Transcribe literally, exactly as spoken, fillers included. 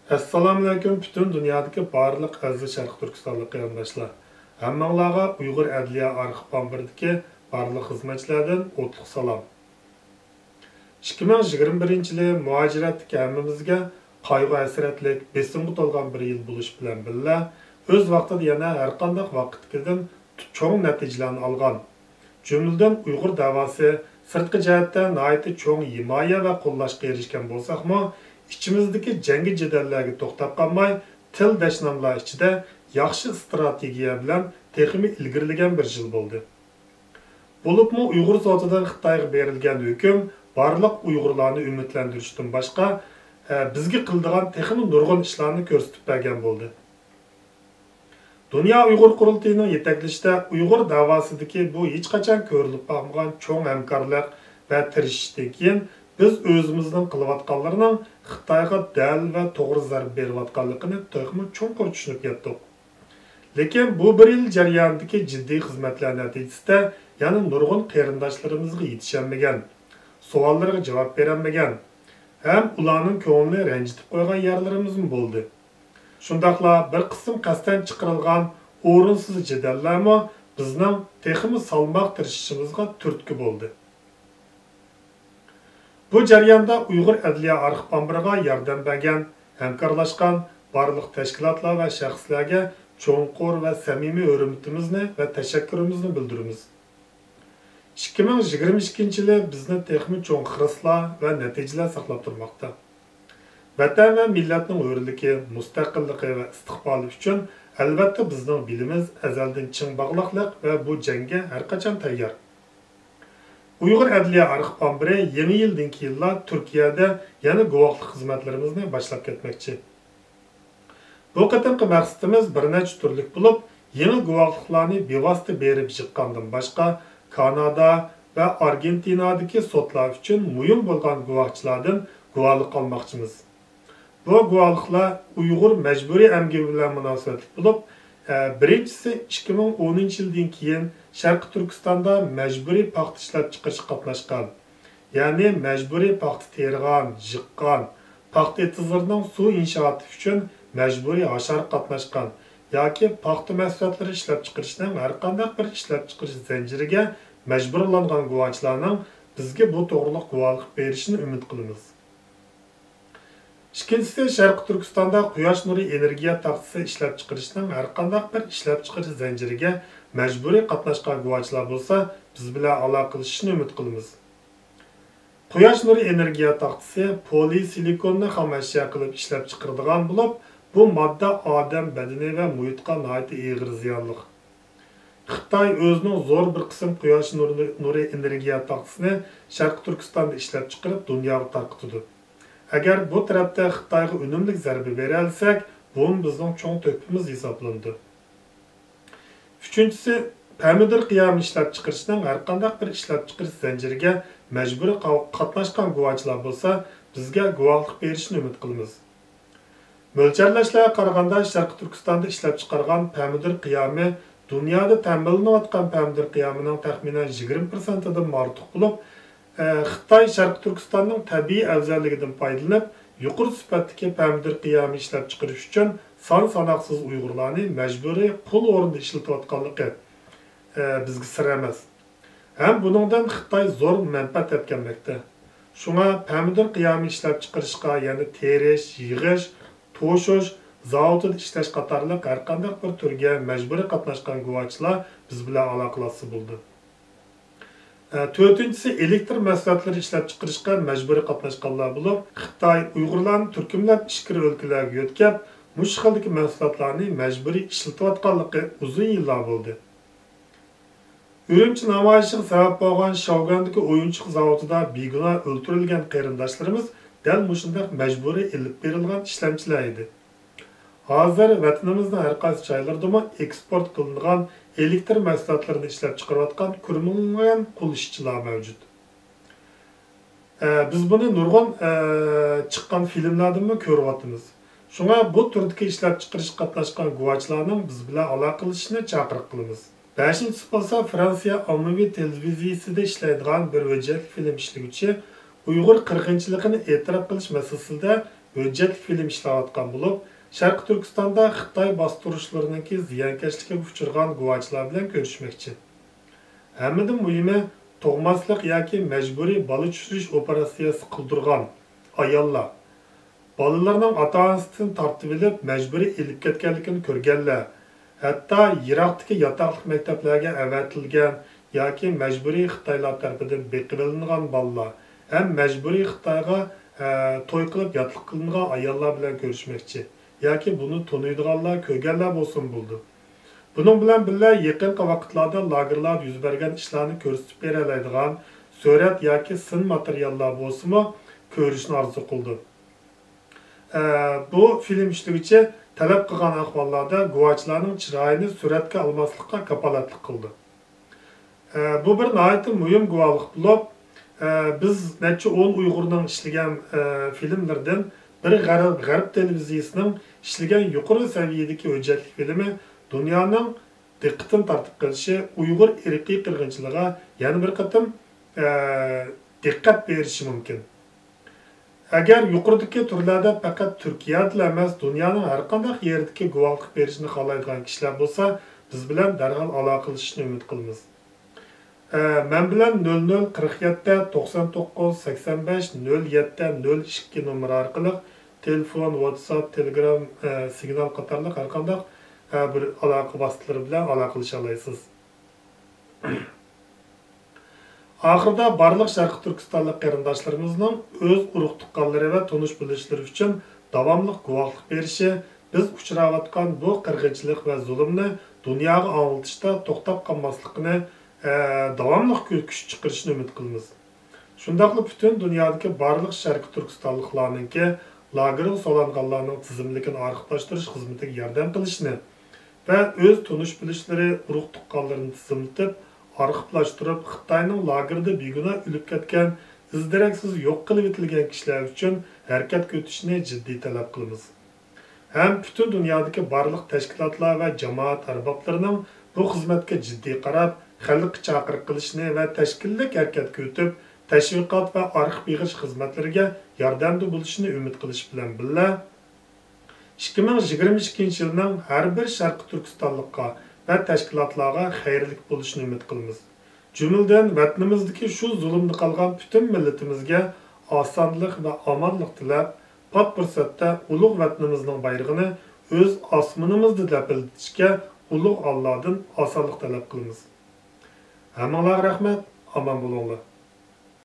ئەسسالامۇئەلەيكۇم، پۈتۈن دۇنيادىكى بارلىق ئەزىز شەرقىي تۈركىستانلىق قېرىنداشلار. ھەممىڭلارغا ئۇيغۇر ئەدلىيە ئارخىپ ئامبىرىدىكى بارلىق خىزمەتچىلەردىن ئوتلۇق سالام. ئىككى مىڭ يىگىرمە بىرىنچى يىلى مۇھاجىرەتتىكى ھەممىمىزگە قايغۇ-ھەسرەتلىك، بېسىمغا تولغان بىر يىل بولۇشى بىلەن بىللە، ئۆز ۋاقتىدا يەنە ھەرقانداق ۋاقىتتىكىدىن چوڭ نەتىجىلەرنى ئالغان. جۈملىدىن ئۇيغۇر دەۋاسى سىرتقى جەھەتتە ناھايىتى چوڭ ھىمايە ۋە قوللاشقا ئېرىشكەن بولساقمۇ، ئىچىمىزدىكى جەڭگى جېدەللەرگە توختاپ قالماي، تىل دەشناملار ئىچىدە ياخشى ئىستراتېگىيە بىلەن تېخىمۇ ئىلگىرىلىگەن بىر يىل بولدى. بولۇپمۇ ئۇيغۇر سوتىدىن خىتايغا بېرىلگەن ھۆكۈم بارلىق ئۇيغۇرلارنى ئۈمىدلەندۈرۈشتىن باشقا، ئە، بىزگە قىلىدىغان تېخىمۇ نۇرغۇن ئىشلارنى كۆرسىتىپ بەرگەن بولدى. دۇنيا ئۇيغۇر قۇرۇلتىيىنىڭ يېتەكلىشىدە ئۇيغۇر دەۋاسىدىكى بۇ ھېچقاچان كۆرۈلۈپ باقمىغان چوڭ ھەمكارلىق ۋە تىرىشىشتىن كېيىن، بىز ئۆزىمىزنىڭ قىلىۋاتقانلىرىنىڭ خىتايغا دەل ۋە توغرا زەربە بېرىۋاتقانلىقىنى تېخىمۇ چوڭقۇر چۈشىنىپ يەتتۇق. لېكىن بۇ بىر يىل جەريانىدىكى جىددىي خىزمەتلەر نەتىجىسىدە يەنە نۇرغۇن قېرىنداشلىرىمىزغا يېتىشەلمىگەن، سوئاللىرىغا جاۋاب بېرەلمىگەن ھەم ئۇلارنىڭ كۆڭلىنى رەنجىتىپ قويغان يەرلىرىمىزمۇ بولدى. شۇنداقلا بىر قىسىم قەستەن چىقىرىلغان ئورۇنسىز جېدەللەرمۇ بىزنىڭ تېخىمۇ سالماق تىرىشىشىمىزغا تۈرتكە بولدى. بۇ جەرياندا ئۇيغۇر ئەدلىيە ئارخىپ ئامبىرىغا ياردەم بەرگەن، ھەمكارلاشقان بارلىق تەشكىلاتلار ۋە شەخسلەرگە چوڭقۇر ۋە سەمىمىي ھۆرمىتىمىزنى ۋە تەشەككۈرىمىزنى بىلدۈرىمىز. ئىككى مىڭ يىگىرمە ئىككىنچى يىلى بىزنى تېخىمۇ چوڭ خىرىسلار ۋە نەتىجىلەر ساقلاپ تۇرماقتا. ۋەتەن ۋە مىللەتنىڭ ھۆرلۈكى، مۇستەقىللىقى ۋە ئىستىقبالى ئۈچۈن، ئەلۋەتتە، بىزنىڭ بېلىمىز ئەزەلدىن چىڭ باغلاقلىق ۋە بۇ جەڭگە ھەرقاچان تەييار. ئۇيغۇر ئەدلىيە ئارخىپ ئامبىرى يېڭى يىلدىن كېيىنلا تۈركىيەدە يەنە گۇۋاھلىق خىزمەتلىرىمىزنى باشلاپ كەتمەكچى. بۇ قېتىمقى مەقسىتىمىز بىر نەچچە تۈرلۈك بولۇپ، يېڭى گۇۋاھلىقلارنى بىۋاسىتە بېرىپ يىغقاندىن باشقا، كانادا ۋە ئارگېنتىنادىكى سوتلار ئۈچۈن مۇھىم بولغان گۇۋاھچىلاردىن گۇۋاھلىق ئالماقچىمىز. بۇ گۇۋاھلىقلار ئۇيغۇر مەجبۇرىي ئەمگىكى بىلەن مۇناسىۋەتلىك بولۇپ، ئە، بىرىنچىسى ئىككى مىڭ ئونىنچى يىلدىن كېيىن شەرقىي تۈركىستاندا مەجبۇرىي پاختا ئىشلەپچىقىرىشقا قاتناشقان، يەنى مەجبۇرىي پاختا تېرىغان، يىغقان، پاختا ئېتىزلىرىنىڭ سۇ ئىنشائاتى ئۈچۈن مەجبۇرىي ھاشارغا قاتناشقان ياكى پاختا مەھسۇلاتلىرى ئىشلەپچىقىرىشنىڭ ھەرقانداق بىر ئىشلەپچىقىرىش زەنجىرىگە مەجبۇرلانغان گۇۋاھچىلارنىڭ بىزگە بۇ توغرىلىق گۇۋاھلىق بېرىشىنى ئۈمىد قىلىمىز. ئىككىنچىسى، شەرقىي تۈركىستاندا قۇياش نۇرى ئېنېرگىيە تاختىسى ئىشلەپچىقىرىشنىڭ ھەرقانداق بىر ئىشلەپچىقىرىش زەنجىرىگە مەجبۇرىي قاتناشقان گۇۋاھچىلار بولسا، بىز بىلەن ئالاقىلىشىشىنى ئۈمىد قىلىمىز. قۇياش نۇرى ئېنېرگىيە تاختىسى پولىسىلىكوننى خام ئەشيا قىلىپ ئىشلەپچىقىرىدىغان بولۇپ، بۇ ماددا ئادەم بەدىنى ۋە مۇھىتقا ناھايىتى ئېغىر زىيانلىق. خىتاي ئۆزىنىڭ زور بىر قىسىم قۇياش نۇرى، نۇرى ئېنېرگىيە تاختىسىنى شەرقىي تۈركىستاندا ئىشلەپچىقىرىپ، دۇنياغا تارقىتىدۇ. ئەگەر بۇ تەرەپتە خىتايغا ئۈنۈملۈك زەربە بېرەلىسەك، بۇمۇ بىزنىڭ چوڭ تۆھپىمىز ھېسابلىنىدۇ. ئۈچىنچىسى، پەمىدۇر قىيامى ئىشلەپچىقىرىشنىڭ ھەرقانداق بىر ئىشلەپچىقىرىش زەنجىرىگە مەجبۇرىي قا-، قاتناشقان گۇۋاچىلار بولسا، بىزگە گۇۋاھلىق بېرىشىنى ئۈمىد قىلىمىز. مۆلچەرلەشلەرگە قارىغاندا، شەرقىي تۈركىستاندا ئىشلەپچىقارغان پەمىدۇر قىيامى دۇنيادا تەمىنلىنىۋاتقان پەمىدۇر قىيامىنىڭ تەخمىنەن يىگىرمە پىرسەنتىدىن ئارتۇق بولۇپ، ئە، خىتاي شەرقىي تۈركىستاننىڭ تەبىئىي ئەۋزەللىكىدىن پايدىلىنىپ، يۇقىرى سۈپەتتىكى پەمىدۇر قىيامى ئىشلەپچىقىرىش ئۈچۈن سان ساناقسىز ئۇيغۇرلارنى مەجبۇرىي قۇل ئورنىدا ئىشلىتىۋاتقانلىقى، ئە، بىزگە سىر ئەمەس. ھەم بۇنىڭدىن خىتاي زور مەنپەئەت ئەتكەنمەكتە. شۇڭا پەمىدۇر قىيامى ئىشلەپچىقىرىشقا، يەنى تېرىش، يىغىش، توشۇش، زاۋۇتىدا ئىشلەش قاتارلىق ھەرقانداق بىر تۈرگە مەجبۇرىي قاتناشقان گۇۋاچىلار بىز بىلەن ئالاقىلاشسا بولىدۇ. ئە، تۆتىنچىسى، ئېلېكتر مەھسۇلاتلىرى ئىشلەپچىقىرىشقا مەجبۇرىي قاتناشقانلار بولۇپ، خىتاي ئۇيغۇرلارنى تۈركۈملەپ ئىچكىرى ئۆلكىلەرگە يۆتكەپ، مۇشۇ خىلدىكى مەھسۇلاتلارنى مەجبۇرىي ئىشلىتىۋاتقانلىقى ئۇزۇن يىللار بولدى. ئۈرۈمچى نامايىشىغا سەۋەب بولغان شاۋگۈەندىكى ئويۇنچۇق زاۋۇتىدا بىگۇناھ ئۆلتۈرۈلگەن قېرىنداشلىرىمىز دەل مۇشۇنداق مەجبۇرىي ئېلىپ بېرىلغان ئىشلەمچىلەر ئىدى. ھازىر ۋەتىنىمىزنىڭ ھەر قايسى جايلىرىدىمۇ ئېكسپورت قىلىنغان ئېلېكتر مەھسۇلاتلىرىنى ئىشلەپچىقىرىۋاتقان كۆرمىگەن قۇل ئىشچىلار مەۋجۇت. ئە، بىز بۇنى نۇرغۇن، ئە، چىققان فىلىملاردىنمۇ كۆرۈۋاتىمىز. شۇڭا بۇ تۈردىكى ئىشلەپچىقىرىشقا قاتناشقان گۇۋاچىلارنىڭ بىز بىلەن ئالاقىلىشىشىنى چاقىرىق قىلىمىز. بەشىنچىسى بولسا، فرانسىيە ئاممىۋى تېلېۋىزىيىسىدە ئىشلەيدىغان بىر ھۆججەتلىك فىلىم ئىشلىگۈچى ئۇيغۇر قىرغىنچىلىقىنى ئېتىراپ قىلىش مەسىلىسىدە ھۆججەتلىك فىلىم ئىشلەۋاتقان بولۇپ، شەرقىي تۈركىستاندا خىتاي باستۇرۇشلىرىنىڭكى زىيانكەشلىكىگە ئۇچرىغان گۇۋاچىلار بىلەن كۆرۈشمەكچى. ھەممىدىن مۇھىمى، تۇغماسلىق ياكى مەجبۇرىي بالا چۈشۈرۈش ئوپېراتسىيەسى قىلدۇرغان ئاياللار، بالىلىرىنىڭ ئاتا-ئانىسىدىن تارتىۋېلىپ مەجبۇرىي ئېلىپ كەتكەنلىكىنى كۆرگەنلەر، ھەتتا يىراقتىكى ياتاقلىق مەكتەپلەرگە ئەۋەتىلگەن ياكى مەجبۇرىي خىتايلار تەرىپىدىن بېقىۋېلىنغان بالىلار ھەم مەجبۇرىي خىتايغا، ئە، توي قىلىپ ياتلىق قىلىنغان ئاياللار بىلەن كۆرۈشمەكچى ياكى بۇنى تونۇيدىغانلار، كۆرگەنلەر بولسىمۇ بولىدۇ. بۇنىڭ بىلەن بىللە، يېقىنقى ۋاقىتلاردا لاگېرلاردا يۈز بەرگەن ئىشلارنى كۆرسىتىپ بېرەلەيدىغان سۈرەت ياكى سىن ماتېرىياللار بولسىمۇ كۆرۈشنى ئارزۇ قىلىدۇ. ئە، بۇ فىلىم ئىشلىگۈچى تەلەپ قىلغان ئەھۋاللاردا گۇۋاچىلارنىڭ چىرايىنى سۈرەتكە ئالماسلىققا كاپالەتلىك قىلىدۇ. ئە، بۇ بىر ناھايىتى مۇھىم گۇۋاھلىق بولۇپ، ئە، بىز نەچچە ئون ئۇيغۇرنىڭ ئىشلىگەن، ئە، فىلىملىرىدىن بىر غەرب، غەرب تېلېۋىزىيىسىنىڭ ئىشلىگەن يۇقىرى سەۋىيەدىكى ھۆججەتلىك فىلىمى دۇنيانىڭ دىققىتىنى تارتىپ قېلىشى، ئۇيغۇر ئىرقىي قىرغىنچىلىقىغا يەنە بىر قېتىم، ئە، دىققەت بېرىشى مۇمكىن. ئەگەر يۇقىرىدىكى تۈرلەردە پەقەت تۈركىيەدىلا ئەمەس، دۇنيانىڭ ھەرقانداق يېرىدىكى گۇۋاھلىق بېرىشنى خالايدىغان كىشىلەر بولسا، بىز بىلەن دەرھال ئالاقىلىشىشنى ئۈمىد قىلىمىز. ئە، مەن بىلەن نۆل نۆل قىرىق يەتتە توقسان توققۇز سەكسەن بەش نۆل يەتتە نۆل ئىككى نومۇرى ئارقىلىق تېلېفون، ۋاتساپ، تېلېگرام، ئە، سىگنال قاتارلىق ھەرقانداق، ئە، بىر ئالاقە ۋاسىتىلىرى بىلەن ئالاقىلىشالايسىز. ئاخىرىدا بارلىق شەرقىي تۈركىستانلىق قېرىنداشلىرىمىزنىڭ ئۆز ئۇرۇق-تۇغقانلىرى ۋە تونۇش-بىلىشلىرى ئۈچۈن داۋاملىق گۇۋاھلىق بېرىشى، بىز ئۇچراۋاتقان بۇ قىرغىنچىلىق ۋە زۇلۇمنى دۇنياغا ئاڭلىتىشتا توختاپ قالماسلىقىنى، ئە، داۋاملىق كۈ-، كۈچ چىقىرىشىنى ئۈمىد قىلىمىز. شۇنداقلا پۈتۈن دۇنيادىكى بارلىق شەرقىي تۈركىستانلىقلارنىڭكى لاگېرغا سولانغانلارنىڭ تىزىملىكىنى ئارخىپلاشتۇرۇش خىزمىتىگە ياردەم قىلىشنى ۋە ئۆز تونۇش-بىلىشلىرى، ئۇرۇق-تۇغقانلىرىنى تىزىملىتىپ، ئارخىپلاشتۇرۇپ، خىتاينىڭ لاگېرىدا بىگۇناھ ئۆلۈپ كەتكەن، ئىز-دېرەكسىز يوق قىلىۋېتىلگەن كىشىلەر ئۈچۈن ھەرىكەتكە ئۆتۈشىنى جىددىي تەلەپ قىلىمىز. ھەم پۈتۈن دۇنيادىكى بارلىق تەشكىلاتلار ۋە جامائەت ئەربابلىرىنىڭ بۇ خىزمەتكە جىددىي قاراپ، خەلققە چاقىرىق قىلىشىنى ۋە تەشكىللىك ھەرىكەتكە ئۆتۈپ، تەشۋىقات ۋە ئارخىپ يىغىش خىزمەتلىرىگە ياردەمدە بولۇشىنى ئۈمىد قىلىش بىلەن بىللە، ئىككى مىڭ يىگىرمە ئىككىنچى يىلنىڭ ھەر بىر شەرقىي تۈركىستانلىققا ۋە تەشكىلاتلارغا خەيرلىك بولۇشىنى ئۈمىد قىلىمىز. جۈملىدىن، ۋەتىنىمىزدىكى شۇ زۇلۇمدا قالغان پۈتۈن مىللىتىمىزگە ئاسانلىق ۋە ئامانلىق تىلەپ، پات پۇرسەتتە ئۇلۇغ ۋەتىنىمىزنىڭ بايرىقىنى ئۆز ئاسمىنىمىزدا لەپىلدىتىشكە ئۇلۇغ ئاللادىن ئاسانلىق تەلەپ قىلىمىز. ھەممىڭلارغا رەھمەت، ئامان بولۇڭلار.